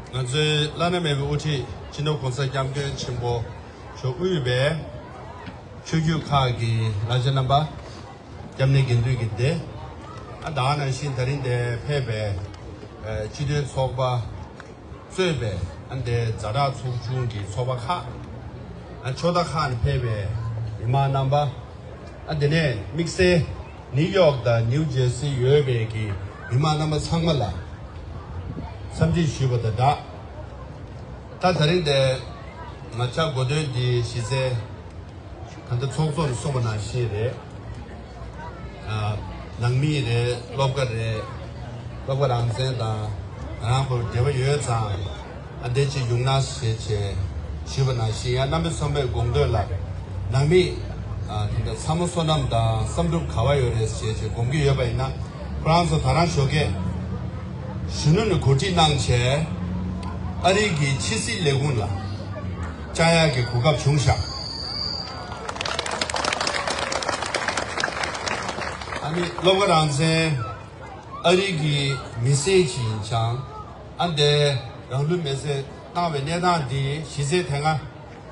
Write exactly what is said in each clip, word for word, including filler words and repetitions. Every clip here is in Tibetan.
ང་ཚོའི་བླ་ན་མེད་པའི་དབུ་ཁྲིད་སྤྱི་ནོར་༸གོང་ས་༸སྐྱབས་མགོན་ཆེན་པོ་མཆོག་དབུས་པའི་ཆོས་བརྒྱུད་ཁག་གི་བླ་ཆེན་རྣམ་པ། སྐྱབས་གནས་དགེ་འདུན་གྱི་སྡེ། ཨ་ད་ག་ནང་བཞིན་ད་རིང་འདིར་ཕེབས་པའི་ཨ་སྤྱི་མཐུན་ཚོགས་པ་གཙོས་པའི་ཨ་འདིའི་ཛ་དྲག་ཚོགས་ཆུང་གི་ཚོགས་པ་ཁག་ཨ་ཕྱོགས་མཐའ་ཁག་ནས་ཕེབས་པའི་མི་མང་རྣམ་པ། ཨ་དེ་ནས་དམིགས་བསལ་ནིའུ་ཡོག་དང་ནིའུ་ཇེར་སི་ཡོད་པའི་གི་མི་མང་རྣམ་པ་ཚང་མ་ལ་འཚམས་འདྲི་ཞུས་པ་དང་སྦྲགས། ད་ད་རིང་འདིར་ང་བཅར་དགོས་དོན་འདི་གཞི་རྩའི་ད་ལྟ་ཚོགས་གཙོ་ནས་གསུངས་པ་ནང་བཞིན་རེད། ཨ་ནང་མི་རེད། སློབ་གྲྭ་རེད། སློབ་གྲྭ་རང་བཙན་དང་ང་རང་ཚོར་འབྲེལ་བ་ཡོད་ཙང་ཨ་འདི་ཅིག་ཡོང་ན་ཞེས་བྱས་ཞུས་པ་ནང་བཞིན། ཡང་རྣམ་པ་ཚང་མས་དགོངས་དོན་ལ་ནང་མི་ཨ་དེ་འདྲ་ཚང་མ་བསོད་ནམས་དང་བསམ་གྲུབ་ག་པར་ཡོད་རེད་ཞེས་བྱས་དགོངས་ཀྱི་ཡོད་པ་ཡིན་ན། ཁོ་རང་ཚོ་ད་རང་ཞོགས་ཀས་གཞོན་ནུ་ནས་གོ་སྒྲིག་གནང་བྱས་ཨ་རི་གི་ཕྱི་སྲིད་ལས་ཁུངས་ལ་བཅར་ཡག་གི་གོ་སྐབས་བྱུང་ཤག་ཨ་ནི་སློབ་གྲྭ་རང་བཙན་ཨ་རི་གི་མི་སེར་ཅིག་ཡིན་ཙང་ཨ་འདིར་རང་ལུས་མེར་སྲེག་བཏང་བའི་གནས་སྟངས་འདི་གཞི་རྩའི་དེ་སྔ་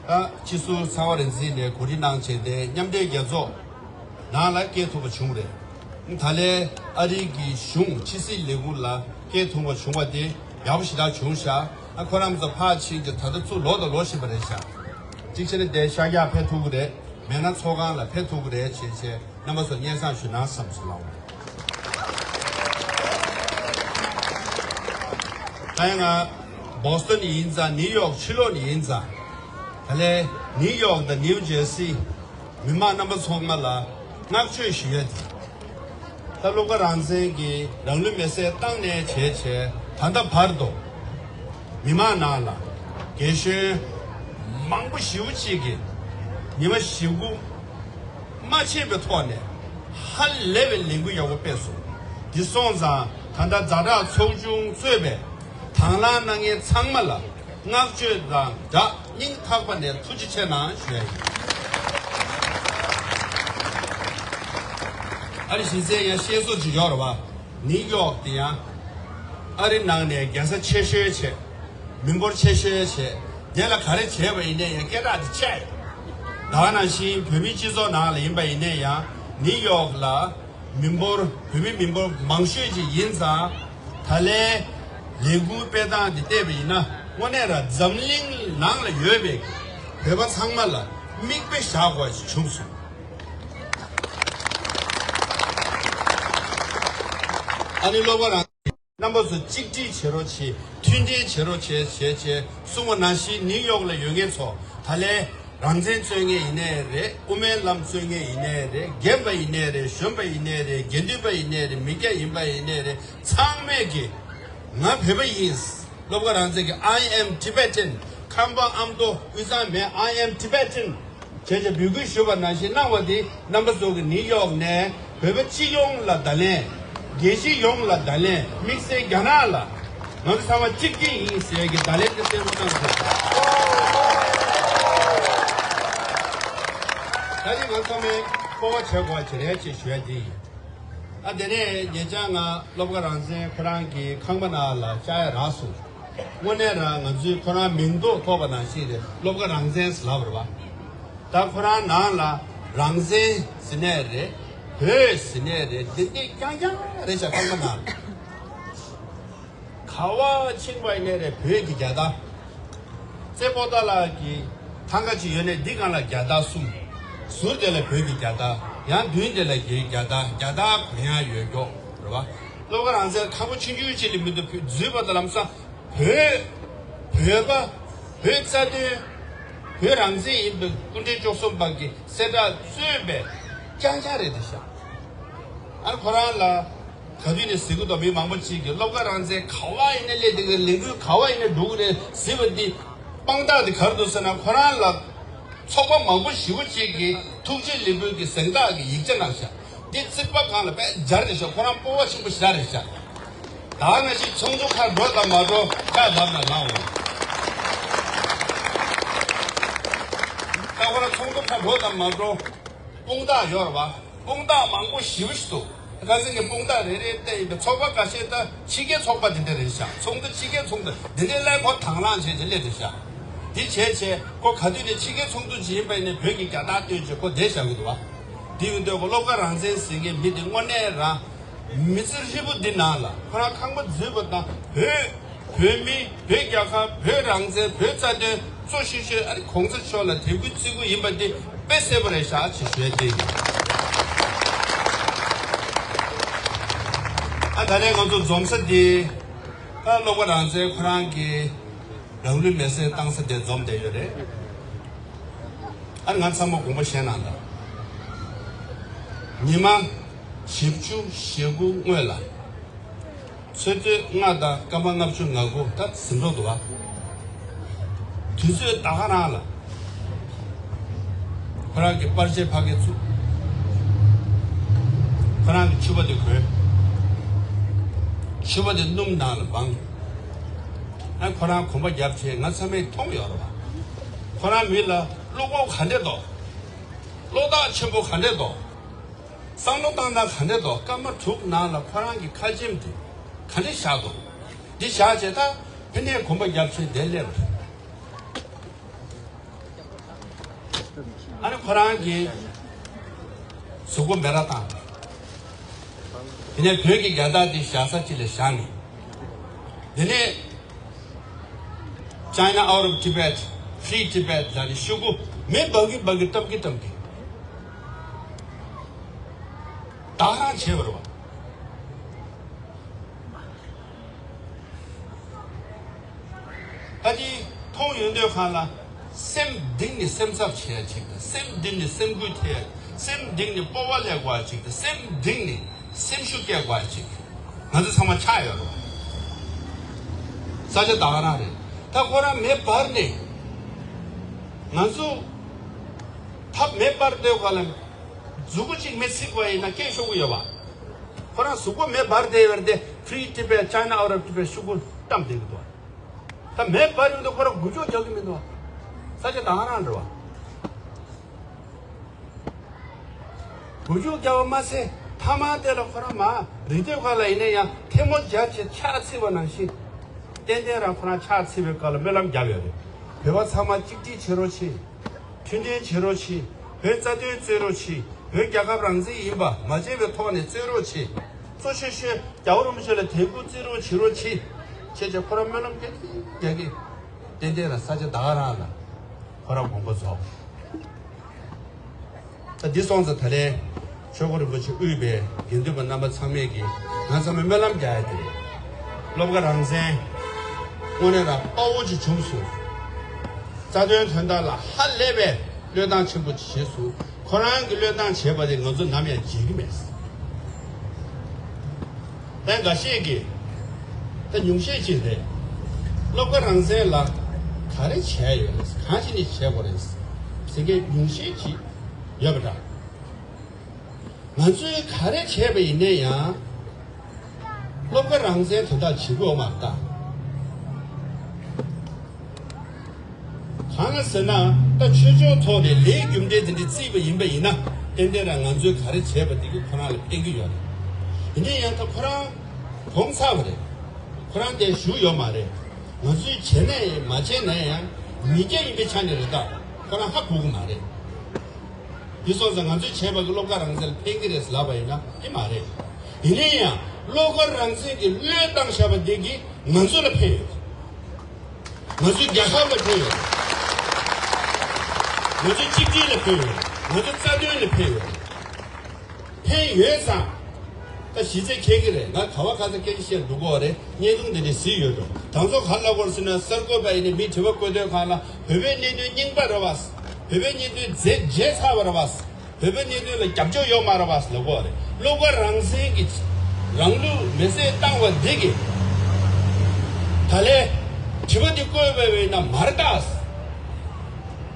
ད་སྤྱི་ཟུར་ཚེ་དབང་རིག་འཛིན་ནས་གོ་སྒྲིག་གནང་བྱས་ཏེ་མཉམ་འབྲེལ་རྒྱལ་ཚོགས་ནང་ལ་སྐྱེལ་ཐུབ་པ་བྱུང་རེད། ད་ལན་ཨ་རི་གི་གཞུང་ཕྱི་སྲིད་ལས་ཁུངས་ལ་སྐྱེལ་ཐུབ་པ་བྱུང་བ་དེ་ཡག་པོ་ཞེ་དྲག་བྱུང་ཤག་ཨ་ཁོ་རང་ཚོ་ཕར་ཕྱིན་གྱི་ད་ལྟ་ཚུར་ལོག་དང་ལོག་བཞིན་པ་རེད་ཤག་གཅིག་བྱས་ན་དེ་ཤར་རྒྱག་ཕེབས་ཐུབ་ཀྱི་རེད། མེད་ན་ཚོགས་ཁང་ལ་ཕེབས་ཐུབ་ཀྱི་རེད་ཅེས་བྱས་རྣམ་པ་ཚོར་སྙན་སེང་ཞུ་ན་བསམ་སོང་ལགས། ད་ཡང་ང་བོ་སི་ཊོན་ནས་ཡིན་ཙང་ནིའུ་ཡོག་ཕྱི་ལོགས་ནས་ཡིན་ཙང་། ད་ལན་ནིའུ་ཡོག་དང་ནིའུ་ཇེར་སི་མི་མང་རྣམ་པ་ཚང་མ་ལ་བསྔགས་བརྗོད་ཞུ་ཡ་དེ། ད་སློབ་གྲྭ་རང་བཙན་གྱིས་རང་ལུས་མེར་སྲེག་བཏང་ནས་བྱས་བྱས་ད་ལྟ་བར་དུ་མི་མང་ནང་ལ་རྒན་གཞོན་མང་པོ་ཞེ་པོ་ཅིག་གིས་ཉི་མ་བཞི་དགུ་མ་ཕྱིན་པའི་ཐོག་ནས་ཧ་ལས་པའི་ལས་འགུལ་ཡག་པོ་སྤེལ་སོང་། འདི་སོང་ཙང་ད་ལྟ་ཛ་དྲག་ཚོགས་ཆུང་གཙོས་པའི་དང་བླངས་གནང་མཁན་ཚང་མ་ལ་བསྔགས་བརྗོད་དང་སྦྲགས་སྙིང་ཐག་པ་ནས་ཐུགས་རྗེ་ཆེ་གནང་ཞུ་ཡ་ཡིན། ཨ་རི་གཞི་རྩའི་ཡང་བཤད་སྲོལ་ཅིག་ཡོད་རེད་བ། ནིའུ་ཡོག་དེ་ཡང་ཨ་རི་ནང་ནས་རྒྱལ་ས་ཆེ་ཤོས་བྱས། མི་འབོར་ཆེ་ཤོས་བྱས། དེ་ལ་ག་རེ་བྱས་པ་ཡིན་ནའི་ཡང་སྐད་གྲགས་དེ་ཆེ། ད་ག་ནང་བཞིན་བོད་མིའི་སྤྱི་ཚོགས་ནང་ལ་ཡིན་པ་ཡིན་ནའི་ཡང་ནིའུ་ཡོག་ལ་མི་འབོར་བོད་མི་མི་འབོར་མང་ཤོས་ཅིག་ཡིན་ཙང་། ད་ལན་ལས་འགུལ་སྤེལ་སྟངས་དེ་བལྟས་པ་ཡིན་ན་དངོས་གནས་ར་འཛམ་གླིང་ནང་ལ་ཡོད་པའི་བོད་པ་ཚང་མ་ལ་མིག་དཔེ་བཞག་དགོས་ཞིག་བྱུང་སོང་། ཨ་ནི་སློབ་གྲྭ་རང་རྣམ་པ་ཚོ་གཅིག་སྒྲིལ་བྱེད་རོགས་བྱེད། མཐུན་སྒྲིལ་བྱེད་རོགས་བྱེད་བྱེད་བྱེད་གསུངས་པ་ནང་བཞིན་ནིའུ་ཡོག་ལ་ཡོད་མཁན་ཚོ་ད་ལན་རང་བཙན་རྩོད་མཁན་ཡིན་ནའི་རེད། དབུ་མའི་ལམ་རྩོད་མཁན་ཡིན་ནའི་རེད། རྒན་པ་ཡིན་ནའི་རེད། གཞོན་པ་ཡིན་ནའི་རེད། དགེ་འདུན་པ་ཡིན་ནའི་རེད། མི་སྐྱ་ཡིན་པ་ཡིན་ནའི་རེད། ཚང་མས་ཀྱི་ང་བོད་པ་ཡིན། སློབ་གྲྭ་རང་བཙན་གྱི་I am Tibetan། ཁམས་པ་ཨ་མདོ་དབུས་གཙང་མིན། I am Tibetan། བྱས་བྱས་འབོད་སྐུལ་ཞུས་པ་ནང་བཞིན་གནང་བ་འདི་རྣམ་པ་ཚོ་གིས་ནིའུ་ཡོག་ནས་བོད་པ་སྤྱི་ཡོངས་ལ་བརྡ་ལན། རྒྱལ་སྤྱི་ཡོངས་ལ་བརྡ་ལན། དམིགས་བསལ་རྒྱ་ནག་ལ་ང་ཚོ་ཚང་མ་གཅིག་སྒྲིལ་ཡིན་ཟེར་གྱི་བརྡ་ལན་དེ་གསལ་པོ་གནང་དགོས། ད་རེས་ང་ཚང་མས་སྤོབས་པ་བྱེད་དགོས་པ་ཅིག་རེད་ཅེས་ཞུ་ཡ་འདི་ཡིན། ཨ་དེ་ནས་ཉེ་ཆར་ང་སློབ་གྲྭ་རང་བཙན་ཁོ་རང་གི་ཁང་པ་ནང་ལ་བཅར་ཡ་རག་སོང་། དངོས་གནས་རང་ང་ཚོའི་ཁོ་རང་མིང་ཐོག་ཐོགས་པ་ནང་བཞིན་རེད། སློབ་གྲྭ་རང་བཙན་ཟེར་ལབ་པ་རེད་པ། ད་ཁོ་རང་ནང་ལ་རང་བཙན་ཟེར་ནའི་རེད། བོད་ཟེར་ནའི་རེད། འདི་འདི་རྐྱང་རྐྱང་རེད་ཤག་ཁང་པ་ནང་ལ། ག་པར་ཕྱིན་པ་ཡིན་ནའི་རེད། བོད་ཀྱི་རྒྱལ་དར། རྩེ་པོ་ཏཱ་ལ་གི་ཐང་ག་ཅིག་ཡོད་ནའི་འདི་སྒང་ལ་རྒྱལ་དར་གསུམ། ཟུར་དེ་ལ་བོད་ཀྱི་རྒྱལ་དར། ཡང་མདུན་དེ་ལ་རྒྱའི་རྒྱལ་དར། རྒྱལ་དར་གོན་ཡ་ཡོད་མགྱོགས་རེད་བ། སློབ་གྲྭ་རང་བཙན་ཁང་པ་ཆུང་ཆུང་ཅིག་ལ་མི་འདུག་འཛུལ་བ་དང་ལམ་སང་བོད། བོད་པ། བོད་རྩ་དོན། བོད་རང་བཙན་ཡིན་པའི་སྐུ་ཕྲེང་བཅུ་གསུམ་པ་གི་གསལ་བསྒྲགས་གཙོས་པའི་རྐྱང་རྐྱང་རེད་འདུག་ཤག་ཨ་ཁོ་རང་ལ་ག་དུས་ནས་ཟེར་གི་འདུག་མི་མང་པོ་ཅིག་གིས་སློབ་གྲྭ་རང་བཙན་ག་པར་ཡིན་ན་སླེབས་བསྡད་ཀྱི་རེད། ལས་འགུལ་ག་པར་ཡིན་ན་འགྲོ་གི་རེད་ཟེར་བ་འདི་དཔང་རྟགས་དེ་ག་རེ་འདུག་ཟེར་ན། ཁོ་རང་ལ་ཚོགས་པ་མང་པོ་ཞེ་པོ་ཅིག་གིས་ཐུགས་རྗེ་ལེགས་འབུལ་གྱི་གཟེངས་རྟགས་ཀྱི་ཡིག་ཆ་གནང་ཤག་འདི་རྩིག་པ་སྒང་ལ་དཔེ་སྦྱར་རེད་ཤག་ཁོ་རང་སྤོབས་པ་ཆེན་པོ་ཞེ་དྲག་རེད་ཤག་ད་ནང་བཞིན་ཚོགས་འདུ་ཁག་འགྲོ་དང་མ་འགྲོ་ཁ་ལབ་ན་ལངས་འོང་། ད་ཁོ་རང་ཚོགས་འདུ་ཁག་འགྲོ་དང་མ་འགྲོ་དཔུང་རྟགས་ཡོད་རེད་བ། དཔུང་རྟགས་མང་པོ་ཞེ་པོ་ཞིག་འདུག་ཁ་སང་གི་དཔུང་རྟགས་རེ་རེ་བལྟས་ཡིན་པའི་ཚོགས་པ་ཁ་ཤས་ད་ཕྱི་རྒྱལ་ཚོགས་པ་དེ་འདྲ་རེད་ཤག་ཚོགས་འདུ་ཕྱི་རྒྱལ་ཚོགས་འདུ་དེ་འདྲའི་སླད་ཁོ་དང་བླངས་བྱས་བྱས་སླེབས་རེད་ཤག་འདི་བྱས་བྱས་ཁོ་ག་དུས་ནས་ཕྱི་རྒྱལ་ཚོགས་འདུ་བྱེད་ཡིན་པ་ཡིན་ནའི་བོད་ཀྱི་རྒྱལ་དར་སྟོན་བྱས་ཁོ་བསྡད་བཞག་གི་འདུག་བ། དེ་ཡིན་དུས་ཁོ་བློ་དགའ་རང་བཙན་ཟེར་མཁན་མི་དེ་དངོས་གནས་རང་མི་ཚེ་ཧྲིལ་པོ་འདི་ནང་ལ་ཁོ་རང་ཁང་པ་འཛུལ་བ་དང་བོད། བོད་མི། བོད་རྒྱལ་ཁབ། བོད་རང་བཙན། བོད་རྩ་དོན་གཙོ་ཤོས་ཤོས་ཨ་ནི་གོང་ས་མཆོག་ལ་དད་གུས་བརྩི་གུས་ཡིན་པ་འདི་དཔེ་གསལ་པོ་རེད་ཤག་ཅེས་ཞུ་ཡ་དེ་ཡིན། ཨ་ད་ནས་ང་ཚོ་འཛོམས་ས་འདི་ཨ་བློ་དགའ་རང་བཙན་ཁོ་རང་གི་རང་ལུས་མེར་སྲེག་བཏང་ས་དེ་འཛོམས་བསྡད་ཡོད་རེད། ཨ་ང་ཚང་མ་དགོངས་པ་བཞེས་གནང་དང་། ཉི་མ་བཞི་བཅུ་ཞེ་དགུ་སྔོན་ལ། ཚེས་བཅོ་ལྔ་དང་སྐར་མ་ལྔ་བཅུ་ང་དགུ་ད་ཟིན་འགྲོ་འདུག་བ། དུས་ཚོད་ད་ག་རང་ལ། ཁོ་རང་གི་པར་ཆས་ཕ་གི་བཙུགས། ཁོ་རང་གི་ཕྱུ་པ་དེ་གོན། ཕྱུ་པ་དེ་སྣུམ་ནང་ལ་སྦངས། ཨ་ཁོ་རང་གོམ་པ་བརྒྱབ་བྱས་ང་ཚང་མས་མཐོང་ཡོད་རེད་བ། ཁོ་རང་མི་ལ་བློ་ཁོག་ག་འདྲས་འདུག་བློ་ཐག་ཆེན་པོ་ག་འདྲས་འདུག་བསམ་བློ་བཏང་སྟངས་ག་འདྲས་འདུག་སྐར་མ་དྲུག་ནང་ལ་ཁོ་རང་གི་ཁ་ཆེམས་དེ་ག་འདྲས་བཞག་འདུག་འདི་བཞག་བྱས་ད་ཕ་ནས་གོམ་པ་བརྒྱབ་བྱས་བསྡད་སླེབས་རེད། ཨ་ནི་ཁོ་རང་གིས་གཟུགས་པོ་མེ་ར་བཏང་། དེ་ནས་བོད་ཀྱི་རྒྱལ་དར་དེ་བཞག་ས་གཅིག་ལ་བཞག་ནས། དེ་ནས་China out of Tibet, Free Tibet ལ་ནི་ཤོག་གུ་མེ་འབར་གི་འབར་གི་བཀྲམ་གི་བཀྲམ་གི་ད་ག་རང་བྱས་པ་རེད་བ། ད་ཅི་མཐོང་ཡོང་དུས་གང་ལ་སེམས་གཏིང་ནས་སེམས་འཚབ་བྱེད་ཡ་ཅིག་དང་སེམས་གཏིང་ནས་སེམས་འགུལ་ཐེབས་ཡ་སེམས་གཏིང་ནས་སྤོབས་པ་སླེབས་དགོས་ཡ་ཅིག་དང་སེམས་གཏིང་ནས་སེམས་ཤུགས་སྐྱེད་དགོས་ཡ་ཅིག་ང་ཚོ་ཚང་མ་ཆགས་ཡོད་རེད། ས་ཆ་ད་ག་རང་རེད། ད་ཁོ་རང་མེ་འབར་ནས་ང་ཚོ་ཐབས་མེ་འབར་སྡོད་ག་ལ་མཛུ་གུ་གཅིག་མེ་ཚིག་པ་ཡིན་ན་སྐད་ཤོར་གི་ཡོད་པ། ཁོ་རང་གཟུགས་པོ་མེ་འབར་བསྡད་ཡོད་རེད་དེ་Free Tibet, China out of Tibet ཤོག་གུ་བཀྲམ་བསྡད་ཀྱི་འདུག་ད་མེ་འབར་ཡོང་དུས་ཁོ་རང་སྒུལ་ཤུགས་རྒྱག་གི་མི་འདུག་ས་ཆ་ད་ག་རང་རེད་བ། སྒུལ་ཤུགས་རྒྱག་པ་མ་ཟད་ཐ་མ་དེ་ལ་ཁོ་རང་མ་རི་སྟོད་ཁ་ལ་ཡིན་ན་ཡང་ཐལ་མོ་སྦྱར་བྱས་ཕྱག་འཚིག་པ་ནང་བཞིན། ཏན་ཏན་རང་ཁོ་རང་ཕྱག་འཚིག་པའི་སྐབས་ལ་སྨོན་ལམ་བརྒྱབ་ཡོད་རེད། བོད་པ་ཚང་མ་གཅིག་སྒྲིལ་བྱེད་རོགས་བྱེད། མཐུན་སྒྲིལ་བྱེད་རོགས་བྱེད། བོད་རྩ་དོན་རྩོད་རོགས་བྱེད། བོད་རྒྱལ་ཁབ་རང་བཙན་ཡིན་པ་མ་བརྗེད་པའི་ཐོག་ནས་རྩོད་རོགས་བྱེད། གཙོ་ཆེ་ཤོས་རྒྱལ་བ་རིན་པོ་ཆེ་ལ་དད་གུས་བརྩི་རོགས་བྱེད་རོགས་བྱེད། བྱས་བྱས་ཁོ་རང་སྨོན་ལམ་རྒྱག་གི་རྒྱག་གི། ཏན་ཏན་རང་ས་ཆ་ད་ག་རང་ལ་ཁོ་རང་དགོངས་པ་རྫོགས། ད་འདི་སོང་ཙང་ད་ལན་ཆོས་འཁོར་རིན་པོ་ཆེ་དབུས་པའི་དགེ་འདུན་པ་རྣམ་པ་ཚང་མས་ཀྱིས་ང་ཚང་མས་སྨོན་ལམ་རྒྱག་ཡ་དེ་རེད། བློ་དགའ་རང་བཙན་དངོས་གནས་རང་དཔའ་བོ་ཅིག་བྱུང་སོང་། རྩ་དོན་དོན་དག་ལ་ཧ་ལས་པའི་བློས་བཏང་ཆེན་པོ་ཅིག་བྱས་སོང་། ཁོ་རང་གིས་བློས་བཏང་བྱས་པ་དེ་ང་ཚོ་ནམ་ཡང་བརྗེད་ཀྱི་མེད། ད་འགའ་ཤས་ཀྱིས་ད་ཉུང་ཤས་ཅིག་རེད། བློ་དགའ་རང་བཙན་ལ་ག་རེ་བྱས་ཡོད་རེད། གང་བྱས་ནས་བྱས་དགོས་རེད་ཟེར་མཁན་ཉུང་ཤས་ཅིག་ཡོད་པ་འདྲ། ང་ཚོས་ག་རེ་བྱས་པ་ཡིན་ན་ཡང་། བློ་དགའ་རང་བཙན་དོན་དག་བྱེད་དགོས་མ་རེད་ད། གང་ལ་ཟེར་ན་ད་ཆོས་ཕྱོགས་ཐོག་ནས་ལས་རྒྱུ་འབྲས་དེ་འདྲ་བརྩིས་པ་ཡིན་པ་ཡིན་ན་ཏན་ཏན་རང་ང་ཚོས་ག་རེ་བྱས་པ་དེ་གིས་ཁོ་རང་ལ་ཕན་གྱི་ཡོད་རེད། ཡིན་ན་ཡང་ད་ཁོ་རང་གྲོངས་ཚར་བ་རེད། ཁོ་རང་དེ་བཞུགས་ཡོད་མ་རེད། ང་ཚོས་བྱས་ན་ཡང་མ་བྱས་ན་ཡང་མི་སྐྱ་ཡིན་པའི་ཆ་ནས་རེད་ད་ཁོ་རང་ཧ་གོ་གི་མ་རེད། འདི་སོང་ཙང་ང་ཚོས་བྱས་པ་གི་བློ་དགའ་རང་བཙན་ལ་ཕན་གྱི་རེད་ལབ་པ་ཡིན་ན་དེ་མ་རེད། ཡིན་ན་ཡང་བློ་དགའ་རང་བཙན་གྱིས་བློས་བཏང་བཞག་པ་འདི་གིས་ང་ཚོ་ལ་ཕན་ཡོད། ང་ཚོའི་རྒྱལ་ཁབ་ལ་ཕན་ཡོད། ང་ཚོའི་གཅིག་སྒྲིལ་ལ་ཕན་ཡོད། ང་ཚོའི་རྩ་དོན་ལ་ཕན་ཡོད། ཕན་ཡོད་ཙང་། ད་གཞི་རྩའི་ཁྱེད་ཀྱི་རེད། ང་ག་བ་ག་ས་སྐད་ཆ་བཤད་འགྲོ་གི་ཡོད་རེད། བརྙན་ཐུང་འདི་འདྲ་གཟིགས་ཡོད་འགྲོ། དང་ཚོ་ག་ལ་གོ་ཟེར་ན་གསར་འགོད་པ་ཡིན་ནའི་མི་དྲི་བ་བཀོད་དོན་གང་ལ་བོད་པའི་གནད་དོན་རྙིང་པ་རེད་བ། བོད་པའི་གནད་དོན་བརྗེད་བརྗེད་ཚར་བ་རེད་བ། བོད་པའི་གནད་དོན་ལ་རྒྱབ་སྐྱོར་ཡོད་མ་རེད་བ་ལབ་གོ་རེད། བློ་དགའ་རང་བཙན་གྱིས་རང་ལུས་མེར་སྲེག་བཏང་བ་འདི་གིས་ད་ལན་དྲི་བ་འདི་བཀོད་པ་ཡིན་ན་མ་རེད་ད།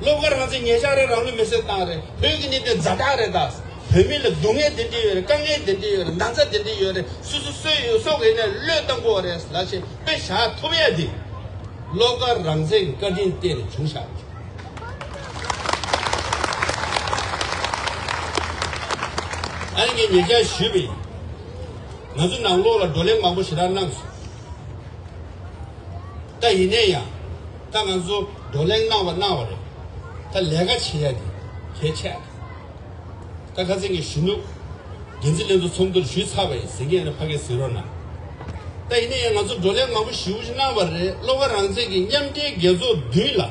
བློ་དགའ་རང་བཙན་ཉེ་ཆར་རེད་རང་ལུས་མེར་སྲེག་བཏང་རེད། བོད་ཀྱི་གནད་དོན་ཛ་དྲག་རེད་ད། བོད་མི་ལ་སྡུག་བསྔལ་འདི་འདྲ་ཡོད་རེད། དཀའ་ངལ་འདི་འདྲ་ཡོད་རེད། ན་ཚ་འདི་འདྲ་ཡོད་རེད། སོ་སོ་སོས་ཡོད་སོགས་ཡིན་ན་བློས་བཏང་དགོས་རེད་ལབ་བྱས་དཔེ་བཞག་ཐུབ་ཡ་འདི་བློ་དགའ་རང་བཙན་གྱི་བཀའ་དྲིན་བརྟེན་ནས་བྱུང་བཞག་རེད། ཨ་ནི་ངས་ཉེ་ཆར་ཞུས་པ་ཡིན། ང་ཚོ་ནང་ལོགས་ལ་བགྲོ་གླེང་མང་པོ་ཞེ་དྲག་གནང་སོང་། ད་ཡིན་ནའི་ཡང་། ད་ང་ཚོ་བགྲོ་གླེང་གནང་བ་གནང་བ་རེད། ད་ལས་ཀ་བྱེད་ཡ་དེ་གལ་ཆེ། ད་ཁ་སང་གི་གཞོན་ནུ་འགན་འཛིན་ལྷན་ཚོགས་ཚོགས་འདུར་ཞུས་ཚར་བ་ཡིན་ཟེར་མཁན་ཡིན་ན་ཕ་གིར་གཟིགས་རོགས་གནང་། ད་ཡིན་ནའི་ཡང་ང་ཚོ་བགྲོ་གླེང་མང་པོ་ཞེ་པོ་ཞིག་གནང་བ་རེད། བློ་དགའ་རང་བཙན་གྱི་མཉམ་འབྲེལ་རྒྱལ་ཚོགས་མདུན་ལ།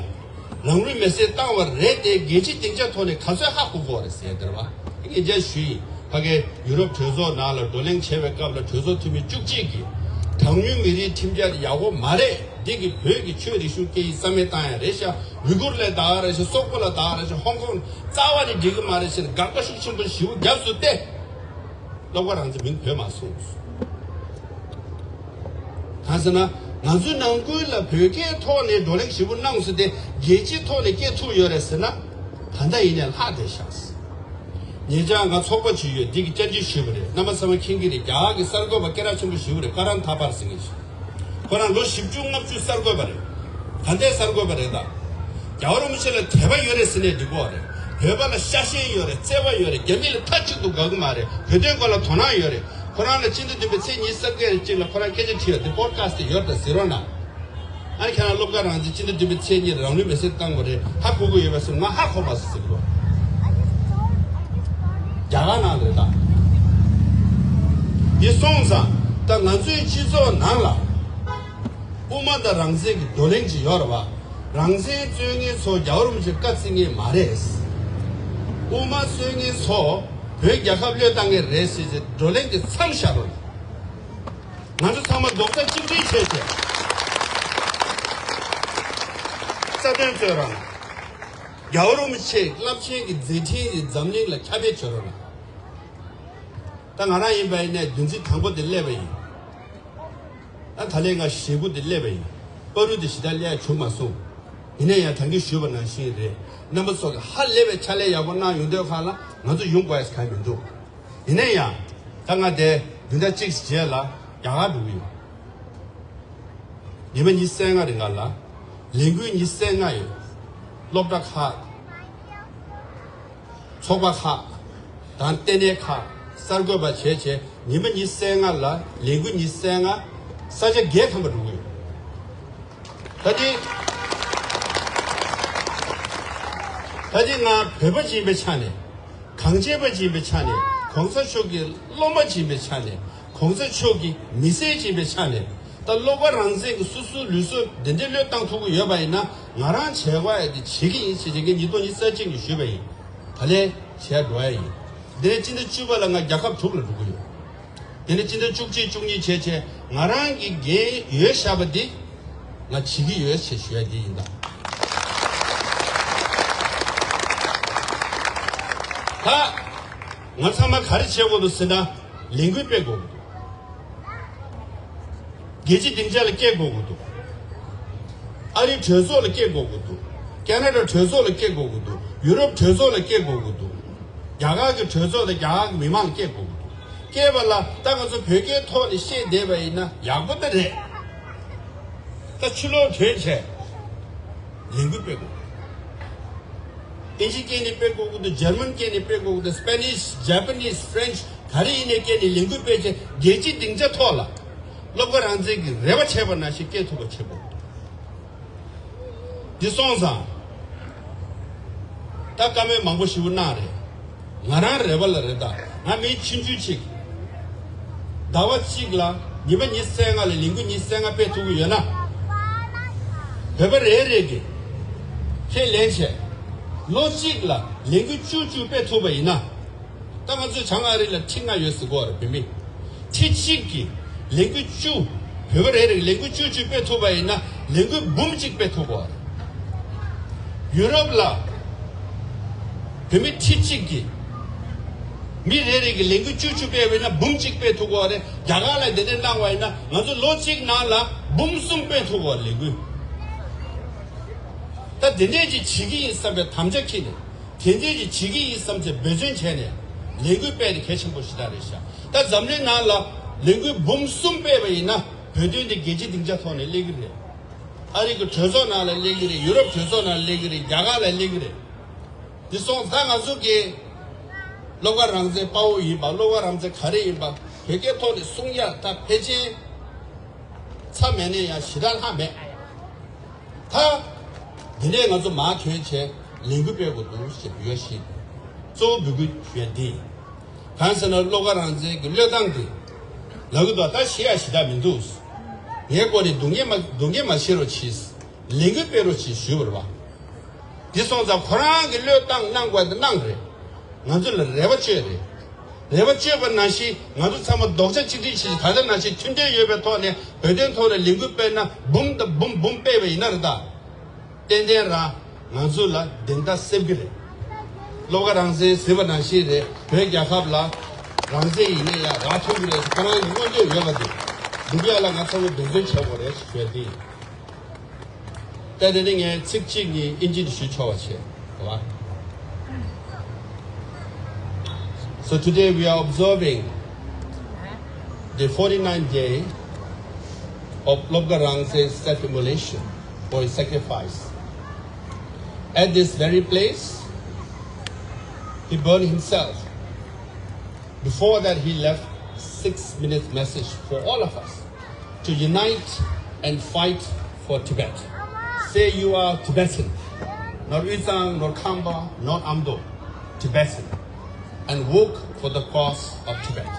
རང་ལུས་མེར་སྲེག་བཏང་བ་རེད་དེ། རྒྱལ་སྤྱིའི་སྡིངས་ཆ་ཐོག་ནས་ག་ཚོད་ཧ་གོ་གོ་རེད་ཟེར་དེ་རེད་བ། ངས་རྒྱ་ཞུས་ཡིན། ཕ་གིའི་ཡུ་རོབ་གྲོས་ཚོགས་ནང་ལ་བགྲོ་གླེང་བྱས་པའི་སྐབས་ལ་གྲོས་ཚོགས་འཐུས་མི་བཅུ་གཅིག་གིས། གྲངས་ཉུང་མི་རིགས་ཁྲིམས་འཆར་ཡག་པོ་མ་རེད། འདི་གིས་བོད་ཀྱི་ཆོས་རིག་གཞུང་སྐད་ཡིག་རྩ་མེད་བཏང་ཡ་རེད་ཤག་ཝི་གུར་ལ་ད་ག་རེད་ཤག་སོག་པོ་ལ་ད་ག་རེད་ཤག་ཧོང་ཀོང་རྩ་བ་ནས་འགྲིག་གི་མ་རེད་ཟེར་དགག་པ་ཤུགས་ཆེན་པོ་ཞེ་པོ་བརྒྱབ་སོང་སྟེ། བློ་དགའ་རང་བཙན་མིང་བོས་མ་སོང་། གང་ཟེར་ན། ང་ཚོའི་ནང་ཁུལ་ལ་བོད་སྐད་ཐོག་ནས་བགྲོ་གླེང་ཞིབ་པོ་གནང་སོང་སྟེ། རྒྱལ་སྤྱིའི་ཐོག་ནས་སྐད་ཐུག་ཡོད་རེད་ཟེར་ན། ད་ལྟ་ཡིན་ནའི་ལྷག་བསྡད་ཤག་ཉེ་ཆར་ང་ཚོགས་པ་ཅིག་ཡོད། འདི་གི་བཅར་འདྲི་ཞུས་པ་རེད། རྣམ་པ་ཚང་མ་མཁྱེན་གྱི་རེད། རྒྱ་གར་གྱི་གསར་འགོད་པ་སྐད་གྲགས་ཆེན་པོ་ཞིག་རེད། ཀ་རན་ཐ་པར་ཟེར་མཁན་ཞིག་ཁོ་རང་ལོ་བཞི་བཅུ་ལྔ་བཅུ་གསར་འགོད་པ་རེད། ད་ལྟའི་གསར་འགོད་པ་རེད་ད། རྒྱལ་བ་རིན་པོ་ཆེ་ལ་དད་པ་ཡོད་རེད་ཟེར་ནས་འགྲིག་གོ་རེད། བོད་པ་ལ་ཤ་ཞེན་ཡོད་རེད། བརྩེ་བ་ཡོད་རེད། རྒྱ་མི་ལ་མཐའ་གཅིག་ཏུ་དགའ་གི་མ་རེད། བོད་དོན་སྐོར་ལ་དོ་སྣང་ཡོད་རེད། ཁོ་རང་ལ་སྤྱི་ཟླ་བདུན་པའི་ཚེས་ཉི་ཤུ་རྩ་བརྒྱད་རེ་གཅིག་ལ་ཁོ་རང་སྐད་ཆ་དྲིས་ཡོད་དེ། པོ་ཌི་ཁ་སི་ཊི་ཡོད་ད། གཟིགས་རོགས་གནང་། ཨ་ནི་ཁྱེད་རང་བློ་དགའ་རང་བཙན་སྤྱི་ཟླ་བདུན་པའི་ཚེས་གཉིས་རང་ལུས་མེར་སྲེག་བཏང་བ་རེད། ཧ་གོ་གི་ཡོད་པ་ཟེར། ང་ཧ་གོ་མ་སོང་ཟེར་གི་འདུག་རྒྱ་གར་ནང་ལ་རེད་ད། འདི་སོང་ཙང་ད་ང་ཚོའི་སྤྱི་ཚོགས་ནང་ལ་དབུ་མ་དང་རང་བཙན་གྱི་བགྲོ་གླེང་ཅིག་ཡོད་རེད་བ། རང་བཙན་རྩོད་མཁན་ཚོ་རྒྱལ་བ་རིན་པོ་ཆེ་བཀའ་བརྩི་མཁན་མ་རེད། དབུ་མ་རྩོད་མཁན་ཚོ་བོད་རྒྱལ་ཁབ་བློས་བཏང་མཁན་རེད་ཟེར་ཏེ་བགྲོ་གླེང་དེ་མཚམས་བཞག་རོགས། ང་ཚོ་ཚང་མ་རྡོག་རྩ་གཅིག་སྒྲིལ་བྱས་ཏེ། རྩ་དོན་རྩོད་རང་། རྒྱལ་བ་རིན་པོ་ཆེ་རླབས་ཆེན་གྱི་མཛད་འཕྲིན་དེ་འཛམ་གླིང་ལ་ཁྱབ་སྤེལ་བྱེད་རོགས་གནང་། ད་ང་རང་ཡིན་པ་ཡིན་ནའི་བདུན་ཚིགས་དང་པོ་དེ་སླེབས་པ་ཡིན། ད་ད་ལན་ང་ཞེ་དགུ་དེ་སླེབས་པ་ཡིན། བར་དུ་དེ་ཞེ་དྲག་སླེབས་བྱུང་མ་སོང་། ཡིན་ན་ཡང་ད་གིན་ཞུས་པ་ནང་བཞིན་རེད། རྣམ་པ་ཚོ་གི་ཧ་ལས་པའི་ཕྱག་ལས་ཡག་པོ་གནང་ཡོང་དུས་ཁ་ལ་ང་ཚོ་ཡོང་དགོས་ཡ་གང་ཡང་མི་འདུག་ཡིན་ན་ཡང་། ད་ང་དེ་བདུན་ཕྲག་གཅིག་རྗེས་ལ་རྒྱ་གར་འགྲོ་གི་ཡོད། ཉི་མ་ཉི་ཤུ་རྩ་ལྔ་རིང་ལ་ལས་འགུལ་ཉི་ཤུ་རྩ་ལྔ་ཡོད། སློབ་གྲྭ་ཁག་ཚོགས་པ་ཁག་དང་ལྟེ་གནས་ཁག་གསར་འགོད་པ་བྱས་བྱས། ཉི་མ་ཉི་ཤུ་རྩ་ལྔ་ལ་ལས་འགུལ་ཉི་ཤུ་རྩ་ལྔ་ས་ཆ་བརྒྱད་ཐམ་པ་འགྲོ་གི་ཡོད། ད་དེ་ད་དེ་ང་བོད་པ་ཡིན་པའི་ཆ་ནས། གངས་ཅན་པ་ཡིན་པའི་ཆ་ནས། གོང་ས་མཆོག་གི་སློབ་མ་ཡིན་པའི་ཆ་ནས། གོང་ས་མཆོག་གི་མི་སེར་ཡིན་པའི་ཆ་ནས། ད་བློ་དགའ་རང་བཙན་གྱི་སོ་སོའི་ལུས་སྲོག་འདི་འདྲའི་བློས་བཏང་ཐུབ་ཀྱི་ཡོད་པ་ཡིན་ན། ང་རང་བྱེད་དགོས་ཡ་དེ་བྱེད་ཀྱི་ཡིན་ཞེས་བྱེད་ཀྱི་ཉིས་སྟོང་ཉི་ཤུ་རྩ་གཅིག་ནས་ཞུས་པ་ཡིན། ད་ལན་བྱས་འགྲོ་ཡ་ཡིན། དེ་ནས་སྤྱི་ཟླ་བཅུ་པ་ལ་ང་རྒྱལ་ཁབ་དྲུག་ལ་འགྲོ་གི་ཡོད། དེ་ནས་སྤྱི་ཟླ་བཅུ་གཅིག་བཅུ་གཉིས་བྱས་བྱས། ང་རང་གི་འགན་ཡོད་བཞག་པ་འདི་ང་བྱེད་ཀྱི་ཡོད་ཞེས་ཞུ་ཡ་འདི་ཡིན་ད། ད་ང་ཚང་མ་ག་རེ་བྱེད་དགོས་འདུག་ཟེར་ན། ལས་འགུལ་སྤེལ་དགོས་འདུག་རྒྱལ་སྤྱིའི་སྡིངས་ཆ་ལ་སྐྱེལ་དགོས་ཀྱི་འདུག་ཨ་རིའི་གྲོས་ཚོགས་ལ་སྐྱེལ་དགོས་ཀྱི་འདུག་ཁེ་ན་ཌ་གྲོས་ཚོགས་ལ་སྐྱེལ་དགོས་ཀྱི་འདུག་ཡུ་རོབ་གྲོས་ཚོགས་ལ་སྐྱེལ་དགོས་ཀྱི་འདུག་རྒྱ་གར་གྱི་གྲོས་ཚོགས་ལ་རྒྱ་གར་གྱི་མི་མང་སྐྱེལ་དགོས་ཀྱི་འདུག་སྐྱེལ་བ་ལ་ད་ང་ཚོ་བོད་སྐད་ཐོག་ནས་བཤད་བསྡད་པ་ཡིན་ན་ཡག་པོ་ད་རེད། ད་ཕྱི་ལོགས་ཐོན་བྱས་ལས་འགུལ་སྤེལ་དགོས། ཨིན་ཇི་སྐད་ནས་སྤེལ་དགོས་ཀྱི་འདུག་འཇར་མན་སྐད་ནས་སྤེལ་དགོས་ཀྱི་འདུག་སི་པེ་ནིཤ། ཇ་པ་ནིཤ། ཕ་རེན་ཆི། ག་རེ་ཡིན་ནའི་སྐད་ནས་ལས་འགུལ་སྤེལ་བྱས་རྒྱལ་སྤྱིའི་སྡིངས་ཆ་ཐོག་ལ་བློ་དགའ་རང་བཙན་གྱིས་རེ་བ་བྱས་པ་ནང་བཞིན་སྐད་ཐུབ་པ་བྱེད་དགོས། འདི་སོང་ཙང་། ད་བཀའ་མོལ་མང་པོ་ཞིག་གནང་རེད། ང་རང་རེ་བ་ལ་རེད་ད། ང་མི་ཆུང་ཆུང་ཅིག་ཟླ་བ་གཅིག་ལ་ཉི་མ་ཉི་ཤུ་རྩ་ལྔ་ལ་ལས་འགུལ་ཉི་ཤུ་རྩ་ལྔ་སྤེལ་ཐུབ་ཀྱི་ཡོད་ན། བོད་པ་རེ་རེ་གིས་ཁས་ལེན་བྱས། ལོ་གཅིག་ལ་ལས་འགུལ་བཅུ་བཅུ་སྤེལ་ཐུབ་པ་ཡིན་ན། ད་ང་ཚོས་བྱང་ཨ་རི་ལ་ཁྲི་ལྔ་ཡོད་ཟེར་གོ་རེད། བོད་མི་ཁྲི་གཅིག་གིས་ལས་འགུལ་བཅུ། བོད་པ་རེ་རེ་གིས་ལས་འགུལ་བཅུ་བཅུ་སྤེལ་ཐུབ་པ་ཡིན་ན། ལས་འགུལ་འབུམ་གཅིག་སྤེལ་ཐུབ་གོ་རེད། ཡུ་རོབ་ལ་བོད་མི་ཁྲི་གཅིག་གིས་མི་རེ་རེ་གིས་ལས་འགུལ་བཅུ་བཅུ་སྤེལ་བ་ཡིན་ན་འབུམ་གཅིག་སྤེལ་ཐུབ་གོ་རེད། རྒྱ་གར་ལ་དེ་འདྲ་གནང་བ་ཡིན་ན་ང་ཚོ་ལོ་གཅིག་ནང་ལ་འབུམ་གསུམ་སྤེལ་ཐུབ་གོ་རེད་ལས་འགུལ། ད་དེ་འདྲས་ཅིག་བྱེད་ཀྱི་ཡིན་བསམ་པའི་དམ་བཅའ་འཁྱེར་ནས། དེ་འདྲས་ཅིག་བྱེད་ཀྱི་ཡིན་བསམ་ཚེ་འབད་བརྩོན་བྱས་ནས་ལས་འགུལ་སྤེལ་ཏེ་གལ་ཆེན་པོ་ཞེ་དྲག་རེད་ཤག་ད་འཛམ་གླིང་ནང་ལ་ལས་འགུལ་འབུམ་གསུམ་སྤེལ་བ་ཡིན་ན་བོད་དོན་འདི་རྒྱལ་སྤྱིའི་སྡིངས་ཆ་ཐོག་ནས་སླེབས་ཀྱི་རེད། ཨ་རི་གི་གྲོས་ཚོགས་ནང་ལ་སླེབས་ཀྱི་རེད། ཡུ་རོབ་གྲོས་ཚོགས་ནང་ལ་སླེབས་ཀྱི་རེད། རྒྱ་གར་ལ་སླེབས་ཀྱི་རེད། འདི་སོང་ཙང་ང་ཚོ་གི་བློ་དགའ་རང་བཙན་དཔའ་བོ་ཡིན་པ། བློ་དགའ་རང་བཙན་ག་རེ་ཡིན་པ། བོད་སྐད་ཐོག་ནས་གསུང་ཡ་ད་ཕལ་ཆེར་ཚ་མེད་ནས་ཡང་ཞེ་དྲག་ལྷག་མེད། ད་འདི་ནས་ང་ཚོ་མར་ཐོན་བྱས་ལས་འགུལ་སྤེལ་དགོས་འདུག་ཞེས་འབོད་ཞིག་གཙོ་བོ་འབོད་སྐུལ་ཞུ་ཡ་འདི། གང་ཟེར་ན་བློ་དགའ་རང་བཙན་གྱི་བློས་བཏང་འདི་ལབ་ཀྱི་འདུག་ད་ཞེ་ཡ་ཞེ་དྲག་མི་འདུག་ངའི་སྐོར་ནས་སྡུག་བསྔལ་མ་སྡུག་བསྔལ་མ་བྱེད་རོགས་གྱིས། ལས་འགུལ་སྤེལ་རོགས་གྱིས་ཞུས་པ་རེད་བ། འདི་སོང་ཙང་ཁོ་རང་གི་བློས་བཏང་གནང་དགོས་དེ་གནང་རེད། ང་ཚོ་ལ་རེ་བ་བཅོལ་རེད། རེ་བ་བཅོལ་བ་ནང་བཞིན་ང་ཚོ་ཚང་མ་རྡོག་རྩ་གཅིག་སྒྲིལ་བྱེད་ད་ལྟ་ནང་བཞིན་མཐུན་སྒྲིལ་ཡོད་པའི་ཐོག་ནས་བོད་དོན་ཐོག་ནས་ལས་འགུལ་སྤེལ་ན་འབུམ་དང་འབུམ་འབུམ་སྤེལ་བ་ཡིན་ན་རེད་ད། ཏན་ཏན་རང་ང་ཚོ་ལ་བདེན་མཐའ་གསལ་གྱི་རེད། བློ་དགའ་རང་བཙན་ཟེར་བ་ནང་བཞིན་རེད། བོད་རྒྱལ་ཁབ་ལ་རང་བཙན་ཡིན་ན་ཡང་རག་ཐུབ་ཀྱི་རེད། ཁོ་རང་གི་མངོན་འདོད་ཡོད་པ་དེ་འགྲུབ་ཡ་ལ་ང་ཚོ་ལ་འབད་བརྩོན་བྱེད་དགོས་རེད་ཞེས་ཞུ་ཡ་དེ་ཡིན། ད་དེ་ནི་ངས་ཚིག་གཅིག་གཉིས་ཨིན་ཇི་ནས་ཞུ་ཆོག་པ་བྱེད། རེད་བ། So today we are observing the forty-ninth day of Lobgarangze's self-immolation or his sacrifice. At this very place, he burned himself. Before that, he left six minutes message for all of us to unite and fight for Tibet. Say you are Tibetan, not Uytsang, not Khampa, not Amdo, Tibetan, and work for the cause of Tibet.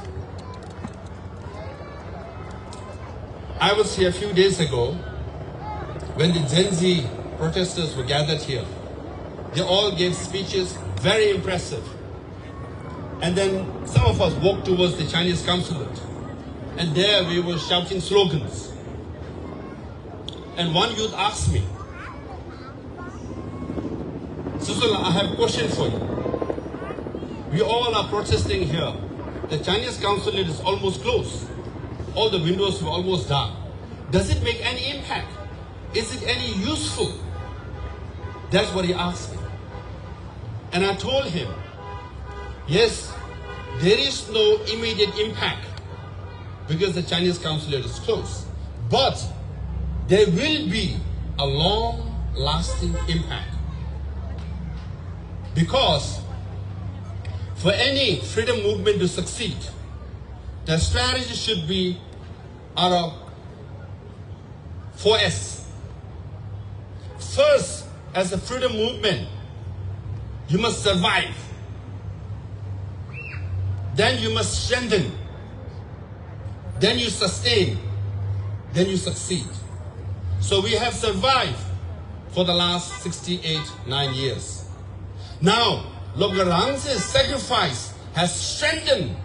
I was here a few days ago when the Gen Z protesters were gathered here. They all gave speeches, very impressive. And then some of us walked towards the Chinese consulate. And there we were shouting slogans. And one youth asked me, "Susola, I have a question for you. We all are protesting here. The Chinese consulate is almost closed. All the windows were almost down. Does it make any impact? Is it any useful?" That's what he asked me. And I told him, "Yes, there is no immediate impact because the Chinese consulate is closed. But there will be a long-lasting impact. Because for any freedom movement to succeed, the strategy should be out of four S. First, as a freedom movement, you must survive. Then you must strengthen. Then you sustain. Then you succeed." So we have survived for the last sixty-eight, nine years. Now, Lobgarangze's sacrifice has strengthened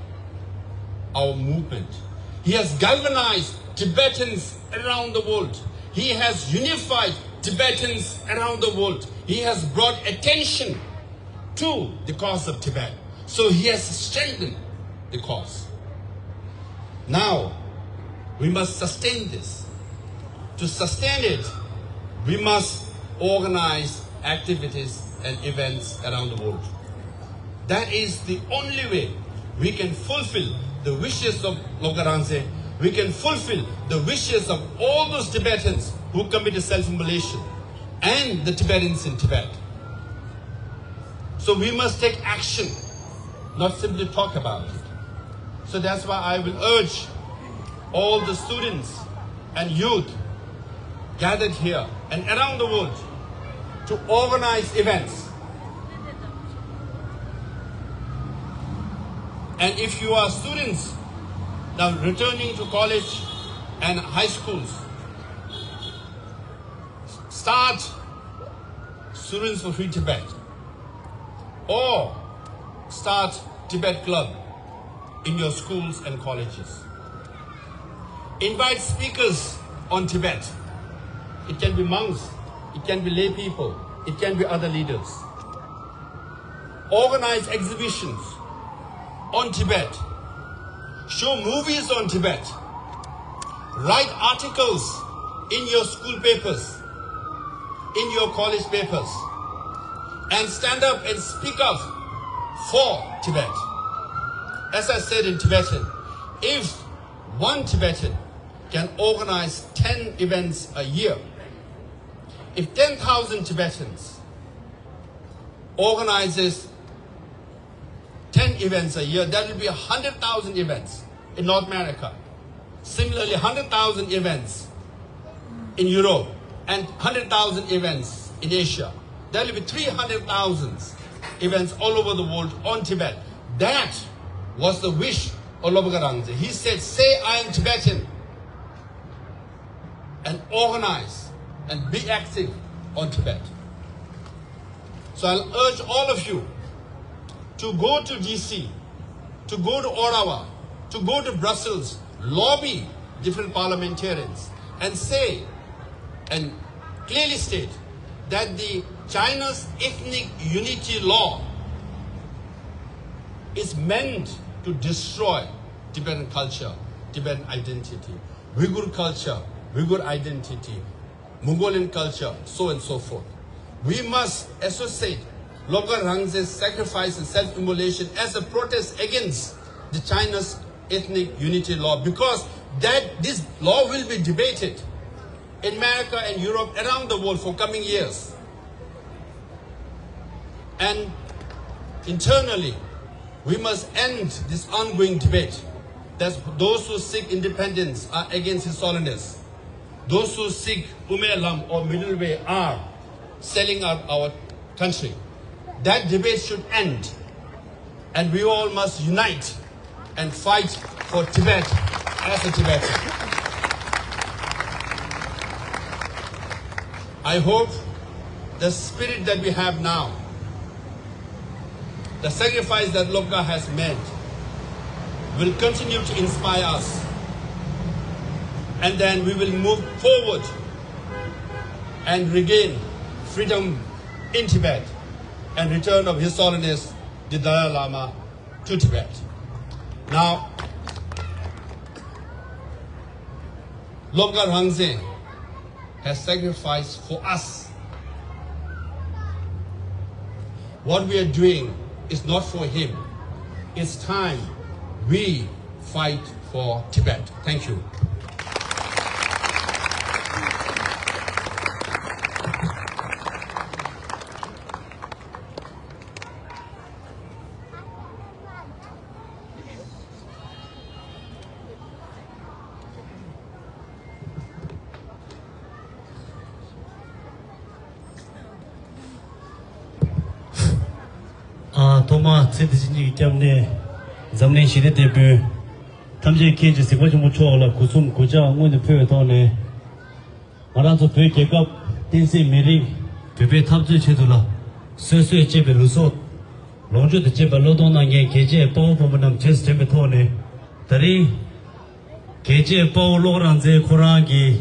our movement. He has galvanized Tibetans around the world. He has unified Tibetans around the world. He has brought attention to the cause of Tibet. So he has strengthened the cause. Now, we must sustain this. To sustain it, we must organize activities and events around the world. That is the only way we can fulfill the wishes of Lobgarangze. We can fulfill the wishes of all those Tibetans who committed self-immolation and the Tibetans in Tibet. So we must take action, not simply talk about it. So that's why I will urge all the students and youth gathered here and around the world to organize events. And if you are students now returning to college and high schools, start Students for Free Tibet or start Tibet Club in your schools and colleges. Invite speakers on Tibet. It can be monks, it can be lay people, it can be other leaders. Organize exhibitions on Tibet. Show movies on Tibet. Write articles in your school papers, in your college papers, and stand up and speak up for Tibet. As I said in Tibetan, if one Tibetan can organize ten events a year, if ten thousand Tibetans organizes ten events a year, that will be a hundred thousand events. in North America. Similarly, one hundred thousand events in Europe and one hundred thousand events in Asia. There will be three hundred thousand events all over the world on Tibet. That was the wish of Lobgar Rangze. He said, "Say I am Tibetan and organize and be active on Tibet." So I'll urge all of you to go to D C, to go to Ottawa, to go to Brussels, lobby different parliamentarians and say and clearly state that the China's ethnic unity law is meant to destroy Tibetan culture, Tibetan identity, Uyghur culture, Uyghur identity, Mongolian culture, so and so forth. We must associate Lobgar Rangze's sacrifice and self-immolation as a protest against the China's ethnic unity law, because that this law will be debated in America and Europe, around the world for coming years. And internally, we must end this ongoing debate that those who seek independence are against His Holiness. Those who seek Ume Lam or middle way are selling out our country. That debate should end, and we all must unite and fight for Tibet as a Tibetan. I hope the spirit that we have now, the sacrifice that Lobgar has made, will continue to inspire us. And then we will move forward and regain freedom in Tibet and return of His Holiness the Dalai Lama to Tibet. Now, Lobgar Rangzen has sacrificed for us. What we are doing is not for him. It's time we fight for Tibet. Thank you. ཨ། ཐོག་མར་ཚེ་འདི་ཕྱི་གཉིས་ཀྱི་སྐྱབས་གནས་འཛམ་གླིང་ཞི་བདེ་དེད་དཔོན་ཐམས་ཅད་མཁྱེན་ཅིང་གཟིགས་པ་ཆེན་པོ་མཆོག་ལ་གུས་གསུམ་གུས་ཕྱག་སྔོན་དུ་ཕུལ་བའི་ཐོག་ནས། ང་རང་ཚོ་བོད་རྒྱལ་ཁབ་བསྟན་སྲིད་མི་རིགས་བོད་པའི་འཐབ་རྩོད་ཆེད་དུ་ལ་སོ་སོས་གཅེས་པའི་ལུས་སྲོག་ལོངས་སྤྱོད་དང་བཅས་པ་བློས་གཏོང་གནང་མཁན་རྒྱལ་གཅེས་དཔའ་བོ་དཔའ་མོ་རྣམས་རྗེས་སུ་དྲན་པའི་ཐོག་ནས། ད་རིང་རྒྱལ་གཅེས་དཔའ་བོ་བློ་དགའ་རང་བཙན་ཁོ་རང་གི་